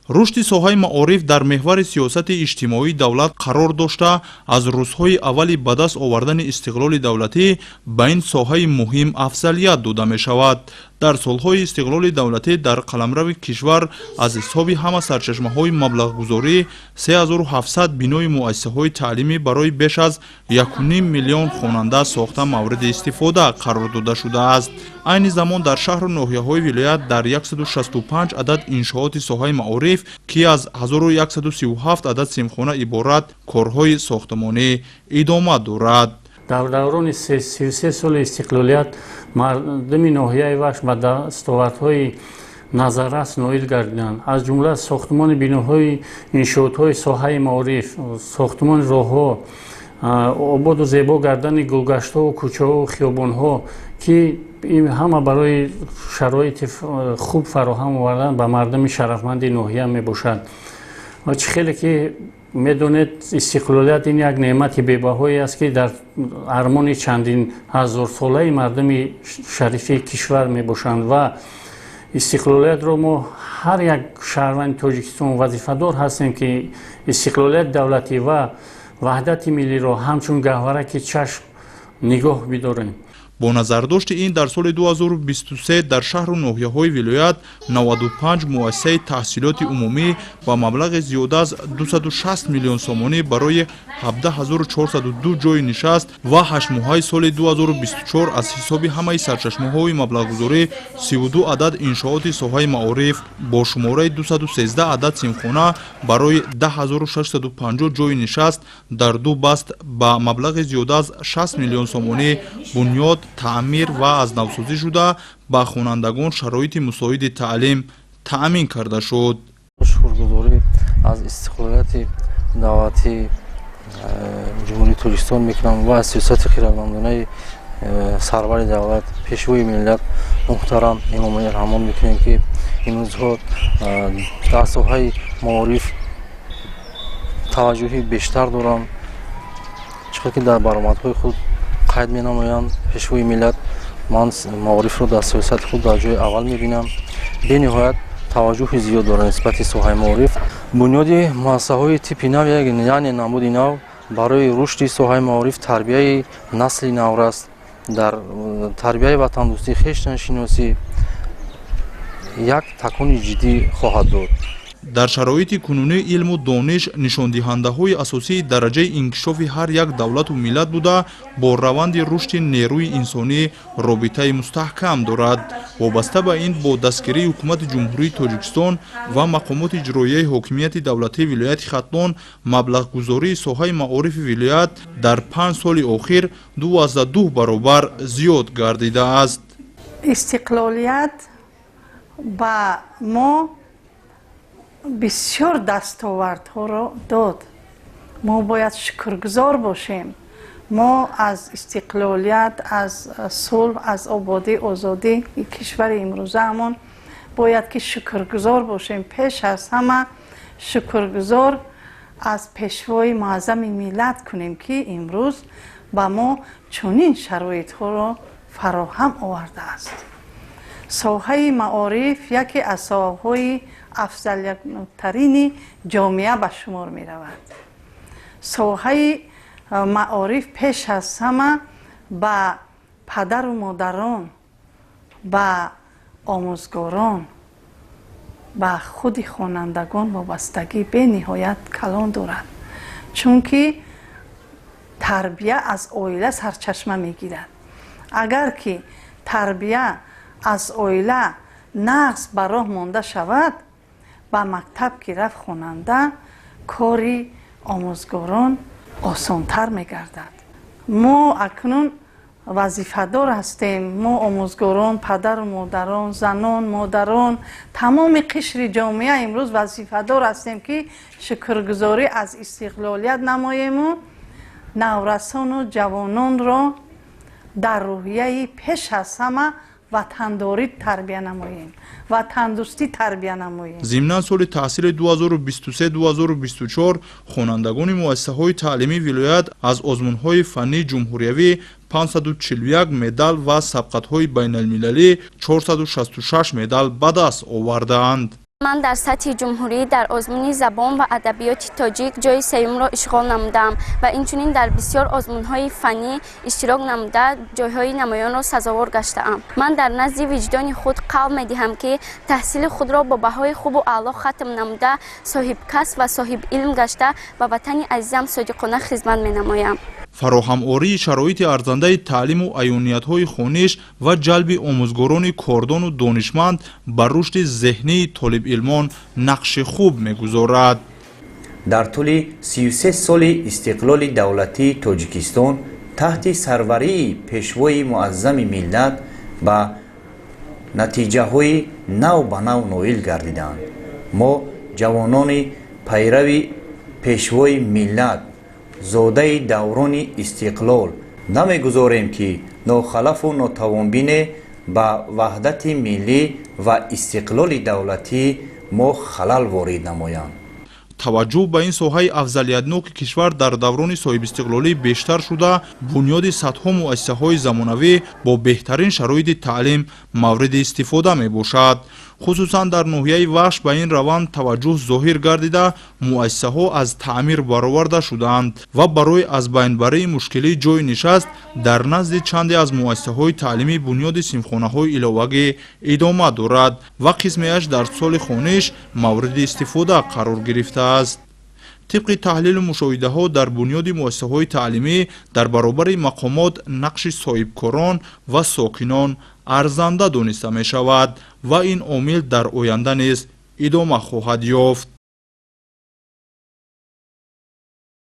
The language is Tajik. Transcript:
Рушди соҳаи маориф дар меҳвари сиёсати иҷтимоии давлат қарор дошта, аз рӯзҳои аввали ба даст овардани истиқлоли давлатӣ ба ин соҳаи муҳим афзалият дода мешавад. Дар солҳои истиқлоли давлатӣ дар қаламрави кишвар аз ҳисоби ҳама сарчашмаҳои маблағгузорӣ 3700 бинои муассисаҳои таълимӣ барои беш аз 1,5 миллион хонанда сохта, мавриди истифода қарор дода шудааст. Айни замон дар шаҳру ноҳияҳои вилоят дар 165 адад иншооти соҳаи маориф, ки аз 1137 адад синфхона иборат, корҳои сохтмонӣ идома дорад. Дар даврони 33 соли истиқлолият мардуми ноҳияи Вахш ба дастовардҳои назаррас ноил гардиданд, аз ҷумла сохтмони биноҳои иншоотҳои соҳаи маориф, сохтмони роҳҳо, ободу зебо гардани гулгаштҳову кӯчаҳову хиёбонҳо, ки ин ҳама барои шароити хуб фароҳам овардан ба мардуми шарафманди ноҳия мебошад. Ва чӣ хеле ки медонед, истиқлолият ин як неъмати бебаҳое аст, ки дар армони чандин ҳазорсолаи мардуми шарифи кишвар мебошанд. Ва истиқлолиятро мо ҳар як шаҳрванди Тоҷикистон вазифадор ҳастем, ки истиқлолияти давлатӣ ва ваҳдати миллиро ҳамчун гаҳвараки чашм нигоҳ бидорем. Бо назардошти ин, дар соли 2023 дар шаҳру ноҳияҳои вилоят 95 муассисаи таҳсилоти умумӣ ба маблағи зиёда аз 260 миллион сомонӣ барои 17 402 ҷойи нишаст ва ҳаштмоҳаи соли 2024 аз ҳисоби ҳамаи сарчашмаҳои маблағгузорӣ 32 адад иншооти соҳаи маориф бо шумораи 213 адад синфхона барои 10 650 ҷойи нишаст дар ду баст ба маблағи зиёда аз 60 миллион сомонӣ бунёд, таъмир ва аз навсозӣ шуда, ба хонандагон шароити мусоиди таълим таъмин карда шуд. Шукргузорӣ аз истиқлолияти давлатии Ҷумҳурии Тоҷикистон мекунам ва аз сиёсати хирадмандонаи сарвари давлат, Пешвои миллат муҳтарам Эмомалӣ Раҳмон мекунем, ки имрӯзҳо дар соҳаи маориф таваҷҷӯҳи бештар доранд. Чӣ қадр ки дар баромадҳои худ қайд менамоянд Пешвои миллат: «Ман маорифро дар сиёсати худ дар ҷои аввал мебинам». Бениҳоят таваҷҷӯҳи зиёд дорад нисбати соҳаи маориф. Бунёди муассисаҳои типи нав, яъне намуди нав, барои рушди соҳаи маориф, тарбияи насли навраст, дар тарбияи ватандӯстӣ, хештаншиносӣ як такони ҷиддӣ хоҳад дод. Дар шароити кунунӣ илму дониш нишондиҳандаҳои асосии дараҷаи инкишофи ҳар як давлату миллат буда, бо раванди рушди нерӯи инсонӣ робитаи мустаҳкам дорад. Вобаста ба ин, бо дастгирии Ҳукумати Ҷумҳурии Тоҷикистон ва мақомоти иҷроияи ҳокимияти давлатии вилояти Хатлон маблағгузории соҳаи маорифи вилоят дар 5 соли охир 2,2 баробар зиёд гардидааст. Истиқлолият ба мо бисёр дастовардҳоро дод. Мо бояд шукргузор бошем. Мо аз истиқлолият, аз сулҳ, аз ободӣ, озодии кишвари имрӯзаамон бояд ки шукргузор бошем. Пеш аз ҳама шукргузор аз Пешвои муаззами миллат кунем, ки имрӯз ба мо чунин шароитҳоро фароҳам овардааст. Соҳаи маориф яке аз соҳаҳои афзалиятнокарини ҷомеа ба шумор меравад. Соҳаи маориф пеш аз ҳама ба падару модарон, ба омӯзгорон, ба худи хонандагон вобастагӣ бениҳоят калон дорад, чунки тарбия аз оила сарчашма мегирад. Агар ки тарбия аз оила нағз ба роҳ монда шавад, ба мактаб ки рафт хонанда, кори омӯзгорон осонтар мегардад. Мо акнун вазифадор ҳастем, мо омӯзгорон, падару модарон, занон, модарон, тамоми қишри ҷомеа имрӯз вазифадор ҳастем, ки шукргузорӣ аз истиқлолият намоему наврасону ҷавононро дар рӯҳияи пеш аз ҳама ватандорӣ тарбия намоем, ватандӯстӣ тарбия намоем. Зимнан, соли таҳсили 2023-2024 хонандагони муассисаҳои таълимии вилоят аз озмунҳои фаннии ҷумҳуриявӣ 541 медал ва сабқатҳои байналмилалӣ 466 медал ба даст овардаанд. Ман дар сатҳи ҷумҳурӣ дар озмуни забон ва адабиёти тоҷик ҷойи сеюмро ишғол намудам ва инчунин дар бисёр озмунҳои фаннӣ иштирок намуда, ҷойҳои намоёнро сазовор гаштаам. Ман дар назди виҷдони худ қавл медиҳам, ки таҳсили худро бо баҳои хубу аъло хатм намуда, соҳибкасб ва соҳибилм гашта, ба ватани азизам содиқона хизмат менамоям. Фароҳамории шароити арзандаи таълиму аёниятҳои хониш ва ҷалби омӯзгорони кордону донишманд ба рушди зеҳнии толибилмон нақши хуб мегузорад. Дар тӯли 33 соли истиқлоли давлатии Тоҷикистон таҳти сарварии Пешвои Муаззами миллат ба натиҷаҳои нав ба нав ноил гардиданд. Мо, ҷавонони пайрави Пешвои миллат, зодаи даврони истиқлол, намегузорем, ки нохалафу нотавонбине ба ваҳдати миллӣ ва истиқлоли давлатӣ мо халал ворид намоянд. Таваҷҷӯҳ ба ин соҳаи афзалиятноки кишвар дар даврони соҳибистиқлолӣ бештар шуда, бунёди садҳо муассисаҳои замонавӣ бо беҳтарин шароити таълим мавриди истифода мебошад. Хусусан дар ноҳияи Вахш ба ин раванд таваҷҷӯҳ зоҳир гардида, муассисаҳо аз таъмир бароварда шудаанд ва барои аз байнбарии мушкилии ҷойи нишаст дар назди чанде аз муассисаҳои таълимӣ бунёди синфхонаҳои иловагӣ идома дорад ва қисмеаш дар соли хониш мавриди истифода қарор гирифтааст. Тибқи таҳлилу мушоҳидаҳо, дар бунёди муассисаҳои таълимӣ дар баробари мақомот нақши соҳибкорон ва сокинон арзанда дониста мешавад ва ин омил дар оянда низ идома хоҳад ёфт.